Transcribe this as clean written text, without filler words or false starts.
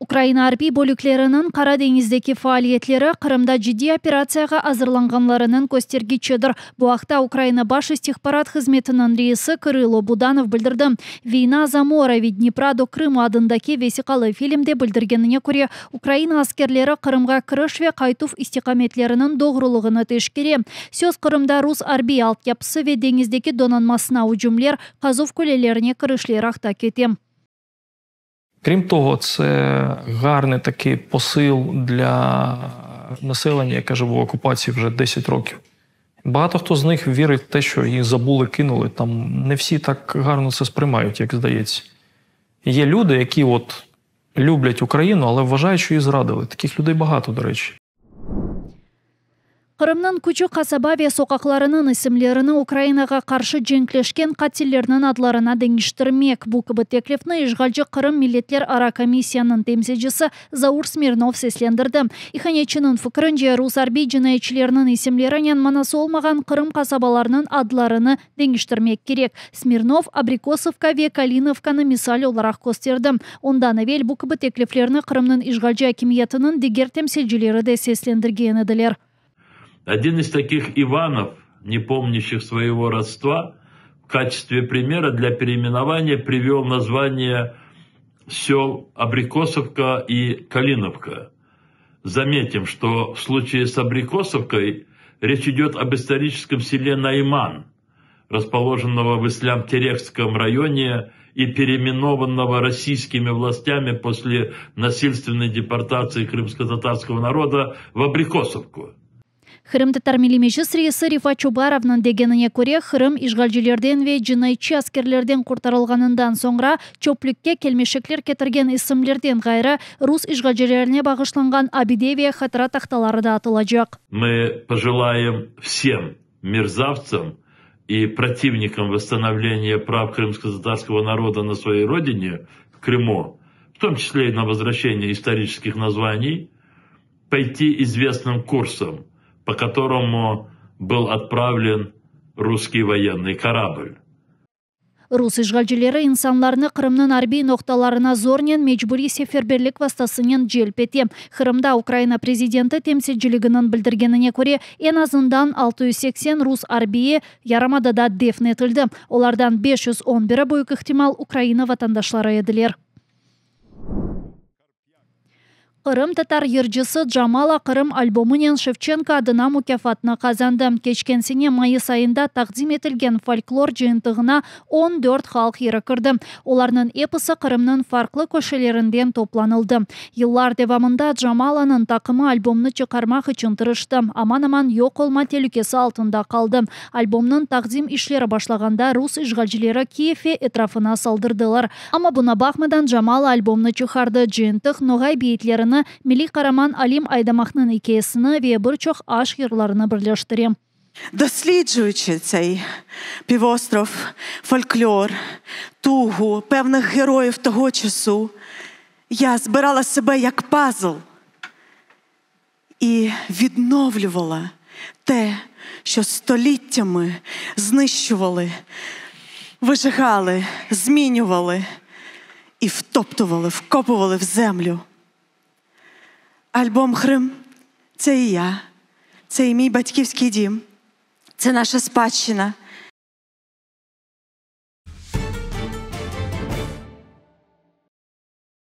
Ukraina arbiy bölükleriniñ Qara deñizdeki faaliyetleri Qırımda ciddiy operatsiyağa azırlanğanlarınıñ köstergiçidir. Bu aqta Ukraina Baş istihbarat hızmetiniñ reisi Kırılo Budanov bildirdi. Viyna za more, vid Dnipra do Krımu adındaki vesiqalı filmde bildirgenine köre, Ukraina askerleri Qırımğa kiriş ve qaytuv istiqametleriniñ doğrulığını teşkere. Söz Qırımda rus arbiy altyapısı ve deñizdeki donanmasına ücümler, qazuv külelerine kirişler aqta kete. Крім того, це гарний такий посил для населення, яке живе в окупації вже 10 років. Багато хто з них вірить в те, що їх забули, кинули. Там не всі так гарно це сприймають, як здається. Є люди, які от люблять Україну, але вважають, що її зрадили. Таких людей багато, до речі. Qırımnıñ küçük qasaba ve soqaqlarınıñ isimlerini Ukrainağa qarşı cenkleşken qatillerniñ adlarına deñiştirmek, bu kibi teklifni işğalci Qırım milletlerara komissiyanıñ temsilcisi Zaur Smirnov seslendirdi. İhanetçiniñ fikirince, rus arbiy cinayetçileriniñ isimlerinen manası olmağan Qırım qasabalarınıñ adlarını deñiştirmek kerek. Smirnov Abrikosovka ve Kalinovkanı misal olaraq kösterdi. Ondan evel bu kibi tekliflerni Qırımnıñ işğalci akimiyetiniñ diger temsilcileri de seslendirgen ediler. Один из таких Иванов, не помнящих своего родства, в качестве примера для переименования привел название сел Абрикосовка и Калиновка. Заметим, что в случае с Абрикосовкой речь идет об историческом селе Найман, расположенного в Ислям-Терекском районе и переименованного российскими властями после насильственной депортации крымско-татарского народа в Абрикосовку. Qırımtatar Milliy Meclis reisi Refat Çubarovnıñ degenine köre, Qırım işğalcilerden ve cinayetçi askerlerden qurtarılğanından soñra çöplükke kelmeşekler ketirgen isimlerden ğayrı, rus işğalcilerine bağışlanğan abide ve hatıra tahtaları da atılacaq. Мы пожелаем всем мерзавцам и противникам восстановления прав крымско-татарского народа на своей родине, в Крыму, в том числе и на возвращение исторических названий, пойти известным курсом, по которому был отправлен русский военный корабль. Rus işğalcileri insanlarnı Qırımnıñ arbiy noqtalarına zornen mecburiy seferberlik vastasınen celp ete. Qırımda Ukraina prezidenti temsilciliginiñ bildirgenine köre, eñ azından 680 rus arbiyi yarımadada defn etildi, olardan 511-i, büyük ihtimal, Ukraina vatandaşları ediler. Qırımtatar yırcısı Jamala Qırım albomınen Şevçenko adına mukâfatnı qazandı. Keçken sene mayıs ayında taqdim etilgen folklor cıyıntığına 14 halq yırı kirdi. Olarnıñ episi Qırımnıñ farqlı köşelerinden toplanıldı. Yıllar devamında Jamalanıñ taqımı albomnı çıqarmaq içün tırıştı, aman-aman yoq olma telükesi altında qaldı. Albomnıñ taqdim işleri başlağanda rus işğalcileri Kiyev ve etrafına saldırdılar. Amma buña baqmadan Jamala albomnı çıqardı, cıyıntıq noğay beyitlerini, milliy qaraman Alim Aydamaqnıñ ikâyesini ve bir çoq aşq yırlarını birleştire. Досліджуючи цей півостров, фольклор, тугу певних героїв того часу, я збирала себе як пазл і відновлювала те, що століттями знищували, вижигали, змінювали і втоптували, вкопували в землю. Альбом Хрим це і я, це і мій батьківський дім, це наша спадщина.